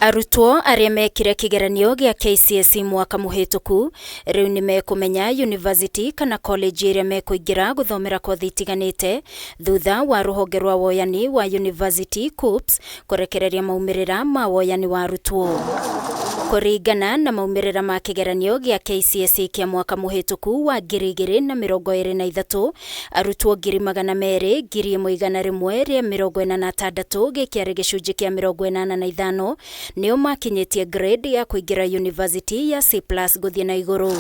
Arutwo arĩa mekire kĩgeranio gĩa KCSE mwaka mũhĩtũku rĩu nĩ mekũmenya yunivasĩtĩ kana college ĩrĩa mekũingĩra gũthomera kothi itiganĩte thutha wa rũhonge rwa woyani wa yunivasĩtĩ KUCCPS kũrekereria maumĩrĩra ma woyani wa arutwo. Kũringana na maumĩrĩra ma kĩgeranio gĩa KCSE kĩa mwaka mũhĩtũku wa 2023, arutwo 201,186, gĩkĩarĩ gĩcunjĩ kĩa 85, nĩo makinyĩtie grade ya kũingĩra yunivasĩtĩ ya C+ gũthiĩ na igũrũ.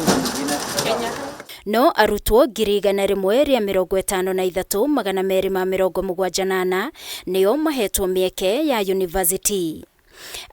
No arutwo 153,274 nĩo mahetwo mĩeke ya yunivasĩtĩ.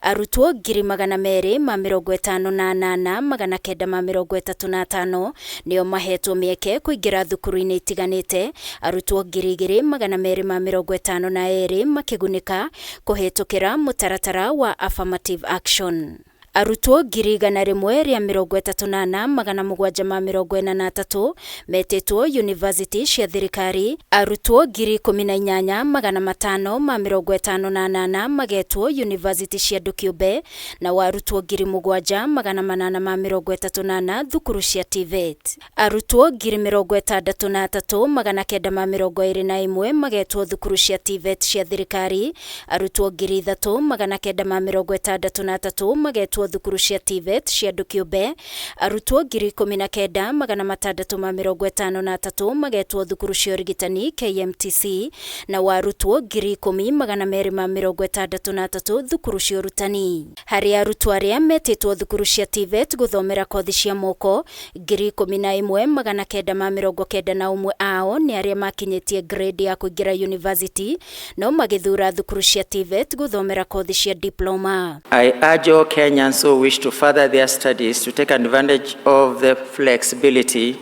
Arutwo 258,935 nĩo mahetwo mĩeke kũingĩra thukuru-inĩ itiganĩte, arutwo 2,252 makĩgunĩka kũhĩtũkĩra mũtaratara wa affirmative action. Arutwo 134,743 metĩtwo yunivasĩtĩ cia thirikari, arutwo 18,558 magetwo yunivasĩtĩ cia andũ kĩũmbe, nao arutwo 7,834 thukuru cia TVET. Arutwo 63,921 magetwo thukuru cia TVET cia thirikari, arutwo 3,963 magetwo thukuru cia TVET cia andũ kĩũmbe, arutwo 19,653 magetwo thukuru cia ũrigitani KMTC, nao arutwo 10,263 thukuru cia ũrutani. Harĩ arutwo arĩa metĩtwo thukuru cia TVET gũthomera kothi cia moko, 11,991 ao nĩ arĩa makinyĩtie grade ya kũingĩra yunivasĩtĩ no magĩthura thukuru cia TVET gũthomera kothi cia diploma. I urge all Kenyans who wish to further their studies to take advantage of the flexibility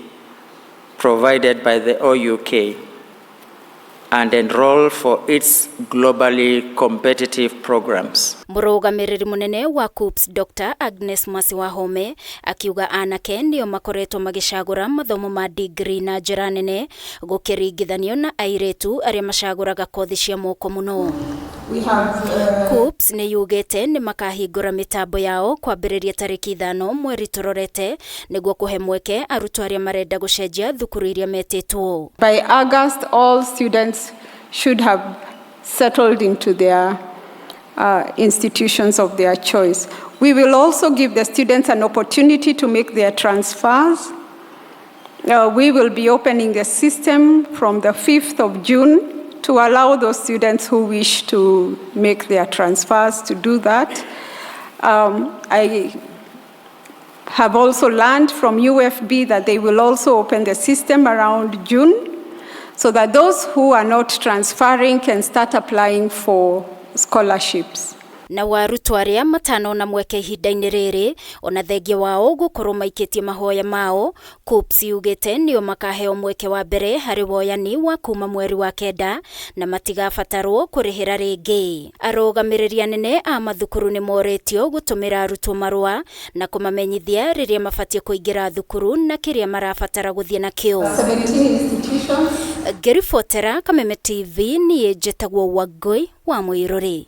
provided by the OUK and enroll for its globally competitive programs. Mũrũgamĩrĩri mũnene wa KUCCPS Dr Agnes Mwasi Wahome akiuga anake nĩo makoretwo magĩcagũra mathomo ma degree na njĩra nene gũkĩringithanio na airĩtu arĩa macagũraga kothi cia moko mũno. KUCCPS nĩ yugĩte nĩ makahingũra mĩtambo yao kwambĩrĩria tarĩki 5 mweri tũrorete nĩguo kũhe mweke arutwo arĩa marenda gũcenjia thukuru iria metĩtwo. By August, all students should have settled into their institutions of their choice. We will also give the students an opportunity to make their transfers. We will be opening the system from the 5th of June to allow those students who wish to make their transfers to do that. I have also learned from UFB that they will also open the system around June so that those who are not transferring can start applying for scholarships. Na wa arutwo arĩa matanona mweke ihinda-inĩ rĩrĩ, ona thengia wao gũkorwo maikĩtie mahoya mao, KUCCPS yugĩte nĩo makaheo mweke wa mbere harĩ woyani wa kuma mweri wa 9 na matigabatarwo kũrĩhĩra rĩngĩ. Arũgamĩrĩri anene a mathukuru nĩ morĩtio gũtũmĩra arutwo marũa na kũmamenyithia rĩrĩa mabatiĩ kũingĩra thukuru na kĩrĩa marabatara gũthiĩ nakĩo. Ngĩribotera Kameme TV, niĩ njĩtagwo Wangũi wa Mũirũrĩ.